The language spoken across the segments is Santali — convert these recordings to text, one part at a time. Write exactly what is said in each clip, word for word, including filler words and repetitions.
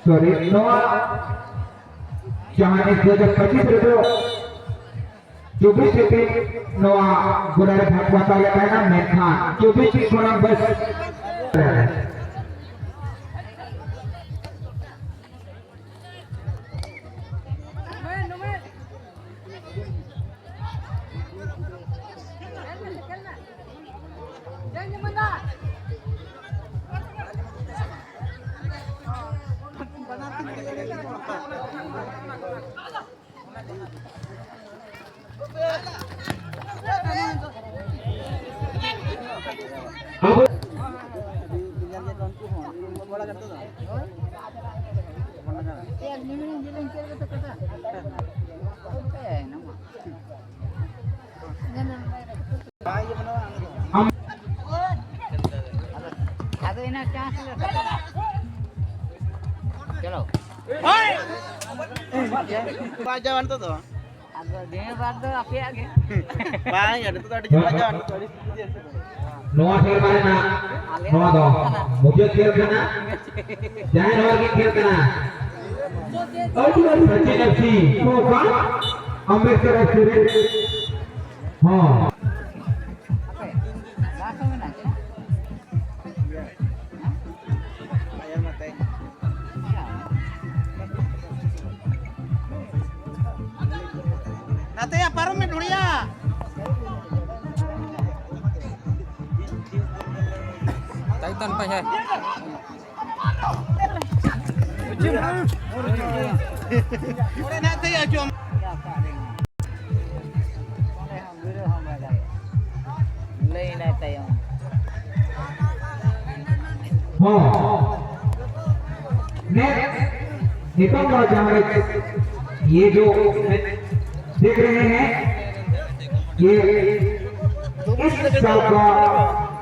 ᱥᱚᱨᱤ, ᱱᱚᱣᱟ ᱡᱟᱦᱟᱸ ᱱᱤᱛ ᱫᱩ ᱦᱟᱡᱟᱨ ᱯᱚᱸᱪᱤᱥ ᱨᱮᱫᱚ ᱪᱚᱵᱵᱤᱥ ᱴᱤᱢ ᱱᱚᱣᱟ ᱜᱚᱰᱟ ᱨᱮ ᱵᱷᱟᱜᱽ ᱠᱚ ᱦᱟᱛᱟᱣ ᱞᱮᱫ ᱛᱟᱦᱮᱱᱟ, ᱢᱮᱱᱠᱷᱟᱱ ᱪᱚᱵᱵᱤᱥ ᱴᱤᱢ ᱠᱷᱚᱱᱟᱜ ᱵᱮᱥ ᱟᱫᱚ ᱤᱱᱟᱹ ᱪᱟᱱᱥ ᱞᱮ ᱪᱟᱞᱟᱜᱼᱟ᱾ ᱪᱚᱞᱚ᱾ ᱵᱟᱭ ᱡᱟᱣᱟ ᱱᱤᱛᱚᱜ ᱫᱚ᱾ ᱟᱫᱚ ᱱᱤᱭᱟᱹ ᱵᱟᱨ ᱫᱚ ᱟᱯᱮᱭᱟᱜ ᱜᱮ᱾ ᱵᱟᱝ ᱭᱟ, ᱱᱤᱛᱚᱜ ᱫᱚ ᱟᱹᱰᱤ ᱡᱳᱨ ᱵᱟᱭ ᱡᱟᱣᱟ, ᱱᱤᱛᱚᱜ ᱫᱚ ᱟᱹᱰᱤ ᱡᱳᱨ᱾ ᱱᱚᱣᱟ ᱠᱷᱮᱞ ᱵᱟᱨᱮ ᱱᱟᱜ ᱱᱚᱣᱟ ᱫᱚ ᱢᱩᱪᱟᱹᱫ ᱠᱷᱮᱞ ᱠᱟᱱᱟ᱾ ᱡᱟᱦᱟᱸᱭ ᱱᱚᱣᱟ ᱜᱮ ᱠᱷᱮᱞ ᱠᱟᱱᱟ᱾ ᱥᱚᱪᱤᱱ ᱮᱯᱷ ᱥᱤ ᱠᱚ ᱚᱠᱟ? ᱟᱢᱵᱮᱫᱠᱚᱨ ᱮᱯᱷ ᱥᱤ ᱨᱮ᱾ ᱦᱚᱸ᱾ ᱱᱟᱛᱮᱭᱟ, ᱯᱟᱨᱚᱢ ᱢᱮ, ᱰᱷᱩᱲᱤᱭᱟ᱾ ᱴᱟᱭᱴᱟᱱ ᱯᱟᱭ ᱦᱮ᱾ ᱚᱸᱰᱮ ᱱᱟᱛᱮᱭᱟ, ᱡᱚᱢ᱾ ᱞᱟᱹᱭ ᱮᱱᱟᱭ ᱛᱟᱭᱚᱢ᱾ ᱦᱚᱸ᱾ ᱱᱮ-, ᱱᱤᱛᱚᱝ ᱫᱚ ᱡᱟᱦᱟᱸ ᱨᱮ ᱤᱭᱟᱹ ᱡᱚ ᱫᱮᱠᱷ ᱨᱮᱦᱮ ᱦᱮᱸ, ᱤᱭᱟᱹ ᱤᱥ ᱥᱟᱞ ᱠᱟ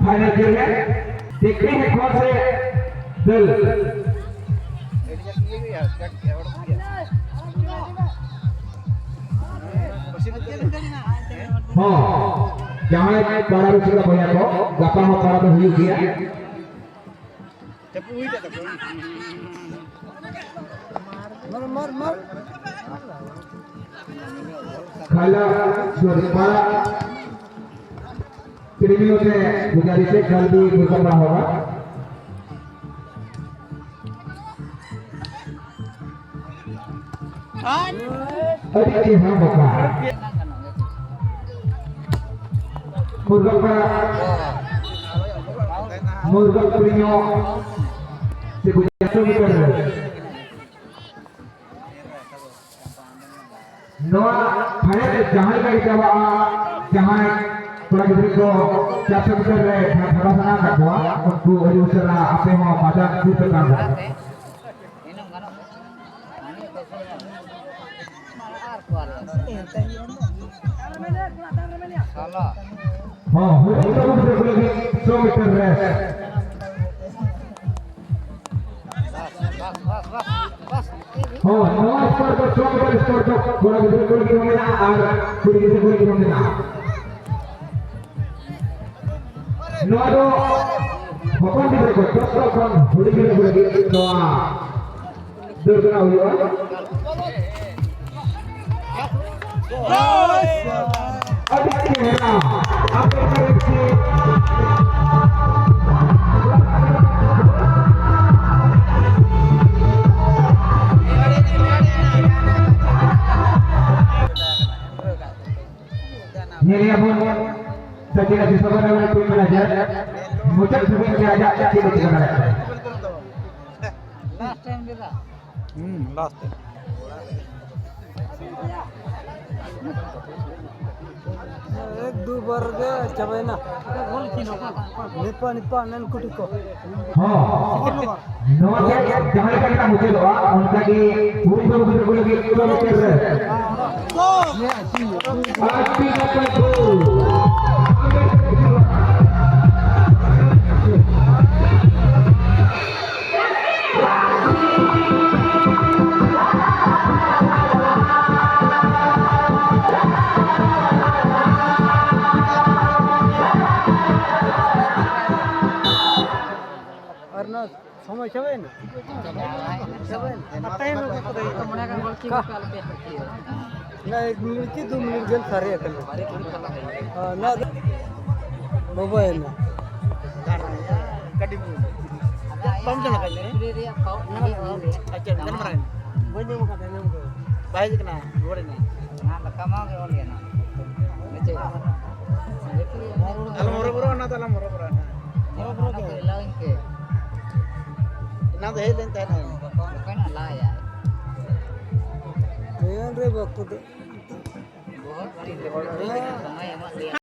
ᱯᱷᱟᱭᱱᱞ ᱠᱷᱮᱞ ᱦᱮ, ᱫᱮᱠᱷ ᱨᱮᱦᱮ ᱦᱮᱸ ᱠᱚᱱ ᱥᱮ ᱫᱚᱞ᱾ ᱦᱚᱸ, ᱡᱟᱦᱟᱸᱭ ᱯᱟᱲᱟ ᱨᱮ ᱪᱮᱫ ᱵᱚᱭᱦᱟ ᱠᱚ, ᱜᱟᱯᱟ ᱦᱚᱸ ᱯᱟᱲᱟ ᱫᱚ ᱦᱩᱭᱩᱜ ᱜᱮᱭᱟ᱾ ᱠᱷᱟᱞᱟ ᱥᱚᱨᱯᱟ ᱛᱤᱨᱤᱭᱳ ᱛᱮ ᱯᱩᱡᱟᱨᱤ ᱥᱮ ᱠᱷᱟᱞᱵᱤ ᱵᱩᱥᱟᱢᱟ ᱦᱚᱜᱟ᱾ ᱟᱹᱰᱤ ᱪᱮᱦᱨᱟ ᱵᱚᱠᱟ᱾ ᱢᱩᱨᱜᱟᱯᱟ, ᱢᱩᱨᱜᱟᱯ ᱛᱤᱨᱤᱭᱳ ᱥᱮ ᱯᱩᱡᱟᱨᱤ ᱥᱮ ᱱᱚᱣᱟ ᱯᱷᱟᱭᱟᱨ ᱨᱮ ᱡᱟᱦᱟᱸ ᱞᱮᱠᱟ ᱜᱮ ᱪᱟᱵᱟᱜᱼᱟ, ᱡᱟᱦᱟᱸᱭ ᱠᱚᱲᱟ ᱜᱤᱫᱽᱨᱟᱹ ᱠᱚ ᱪᱟᱨᱥᱚ ᱢᱤᱴᱟᱨ ᱨᱮ ᱵᱷᱟᱜᱟᱣ ᱥᱟᱱᱟ ᱟᱠᱟᱫ ᱠᱚᱣᱟ, ᱩᱱᱠᱩ ᱟᱹᱰᱤ ᱩᱥᱟᱹᱨᱟ ᱟᱯᱮ ᱦᱚᱸ ᱢᱟᱭᱫᱟᱱ ᱥᱩᱨ ᱯᱮ ᱛᱟᱦᱮᱸ ᱠᱟᱱᱟ᱾ ᱦᱚᱸ, ᱦᱩᱰᱤᱧ ᱠᱚᱲᱟ ᱜᱤᱫᱽᱨᱟᱹ ᱠᱚ ᱞᱟᱹᱜᱤᱫ ᱥᱚ ᱢᱤᱴᱟᱨ ᱨᱮ᱾ ᱦᱳᱭ, ᱱᱚᱣᱟ ᱥᱯᱳᱨᱴ ᱫᱚ ᱥᱚ ᱢᱤᱴᱟᱨ ᱥᱯᱳᱨᱴ ᱫᱚ ᱠᱚᱲᱟ ᱜᱤᱫᱽᱨᱟᱹ ᱠᱚ ᱞᱟᱹᱜᱤᱫ ᱦᱚᱸ ᱢᱮᱱᱟᱜᱼᱟ ᱟᱨ ᱠᱩᱲᱤ ᱜᱤᱫᱽᱨᱟᱹ ᱠᱚ ᱞᱟᱹᱜᱤᱫ ᱦᱚᱸ ᱢᱮᱱᱟᱜᱼᱟ᱾ ᱱᱚᱣᱟ ᱫᱚ ᱦᱚᱯᱚᱱ ᱜᱤᱫᱽᱨᱟᱹ ᱠᱚ, ᱫᱚᱥ ᱥᱟᱞ ᱠᱷᱚᱱ ᱦᱩᱰᱤᱧ ᱜᱤᱫᱽᱨᱟᱹ ᱠᱚ ᱞᱟᱹᱜᱤᱫ ᱱᱚᱣᱟ ᱫᱟᱹᱲ ᱠᱟᱱᱟ ᱦᱩᱭᱩᱜᱼᱟ᱾ ᱟᱹᱰᱤ ᱪᱮᱦᱨᱟ᱾ ᱟᱯᱮ ᱛᱟᱹᱨᱤᱯ ᱥᱮ ᱧᱮᱞᱮᱭᱟ ᱵᱚᱱ ᱥᱟᱹᱠᱤᱱᱟ ᱫᱤᱥᱚᱢ ᱨᱮᱱ ᱴᱤᱢ ᱢᱮᱱᱮᱡᱟᱨ ᱢᱩᱪᱟᱹᱫ ᱫᱷᱟᱹᱵᱤᱡ ᱜᱮ ᱟᱡᱟᱜ ᱪᱮᱫ ᱮ ᱪᱤᱠᱟᱹ ᱫᱟᱲᱮᱭᱟᱜ ᱠᱟᱱᱟ᱾ ᱞᱟᱥᱴ ᱴᱟᱭᱤᱢ ᱨᱮ ᱫᱟ᱾ ᱦᱩᱸ, ᱞᱟᱥᱴ ᱴᱟᱭᱤᱢ᱾ ᱮᱠ ᱫᱩ ᱵᱟᱨ ᱜᱮ ᱪᱟᱵᱟᱭᱮᱱᱟ᱾ ᱱᱤᱯᱟ ᱱᱤᱯᱟ ᱱᱮᱱ ᱠᱩᱴᱤ ᱠᱚ᱾ ᱦᱚᱸ᱾ ᱱᱚᱣᱟ ᱜᱮ ᱡᱟᱦᱟᱸ ᱞᱮᱠᱟ ᱜᱮ ᱢᱩᱪᱟᱹᱫᱚᱜᱼᱟ, ᱚᱱᱠᱟ ᱜᱮ ᱦᱩᱭ ᱫᱚ ᱦᱩᱭ ᱫᱚ ᱞᱟᱹᱜᱤᱫ ᱫᱚ ᱢᱤᱫᱴᱮᱱ ᱨᱮ᱾ ᱟᱹᱰᱤ ᱱᱟᱯᱟᱭ ᱜᱳᱞ᱾ ᱚᱱᱟ ᱥᱚᱢᱚᱭ ᱪᱟᱵᱟᱭᱮᱱᱟ? ᱪᱟᱵᱟᱭᱮᱱᱟ᱾ ᱟᱨ ᱴᱟᱭᱤᱢ ᱦᱚᱸ ᱵᱟᱠᱚ ᱫᱚᱦᱚᱭᱮᱫᱟ᱾ ᱢᱚᱬᱮ ᱜᱟᱱ ᱜᱚᱞ ᱠᱤ ᱵᱟᱯᱮ ᱟᱞᱚᱯᱮ ᱮᱴᱮᱫ ᱠᱮᱭᱟ? ᱚᱱᱟ ᱮᱠ ᱢᱤᱱᱤᱴ ᱠᱤ ᱫᱩ ᱢᱤᱱᱤᱴ ᱜᱟᱱ ᱥᱟᱨᱮᱡ ᱟᱠᱟᱱᱟ᱾ ᱦᱮᱸ, ᱱᱚᱣᱟ ᱫᱚ ᱵᱟᱵᱟᱭᱮᱱᱟ᱾ ᱠᱟᱹᱴᱤᱡ ᱵᱟᱢ ᱡᱚᱢ ᱟᱠᱟᱫ ᱞᱮ? ᱨᱮᱯᱷᱟᱨᱤ ᱨᱮᱭᱟᱜ ᱯᱷᱟᱣᱩᱞ ᱛᱟᱦᱮᱸ ᱠᱟᱱᱟ᱾ ᱟᱪᱪᱷᱟ, ᱜᱟᱞᱢᱟᱨᱟᱣ ᱮᱱᱟ᱾ ᱵᱟᱹᱧ ᱡᱚᱢ ᱟᱠᱟᱫᱟ, ᱧᱟᱢ ᱠᱮᱫᱟ᱾ ᱵᱟᱭ ᱦᱮᱡ ᱟᱠᱟᱱᱟ, ᱨᱩᱣᱟᱹᱲ ᱮᱱᱟ᱾ ᱚᱱᱟ ᱫᱟᱠᱟ ᱢᱟ ᱜᱮ ᱚᱞ ᱞᱮᱱᱟ᱾ ᱟᱞᱚᱢ ᱦᱚᱨᱚᱵᱚᱨᱚᱜᱼᱟ, ᱚᱱᱟ ᱫᱚ ᱟᱞᱚᱢ ᱦᱚᱨᱚᱵᱚᱨᱚᱜᱼᱟ᱾ ᱦᱚᱨᱚᱵᱚᱨᱚ ᱫᱚ ᱮᱞᱟᱣᱤᱧ ᱯᱮ᱾ ᱮᱱᱟᱝ ᱫᱚ ᱦᱮᱡ ᱞᱮᱱ ᱛᱟᱦᱮᱱᱟᱭ᱾ ᱚᱠᱚᱭᱱᱟ ᱞᱟᱭᱟᱭ? ᱦᱮᱸ ᱨᱮ ᱵᱟᱠᱚ ᱫᱚ᱾ ᱵᱚᱦᱚᱜ ᱴᱷᱤᱠ ᱨᱮ ᱦᱚᱲ ᱦᱩᱭ ᱠᱟᱱᱟ, ᱥᱚᱢᱚᱭ ᱮᱢᱚᱜ ᱨᱮᱭᱟᱜ᱾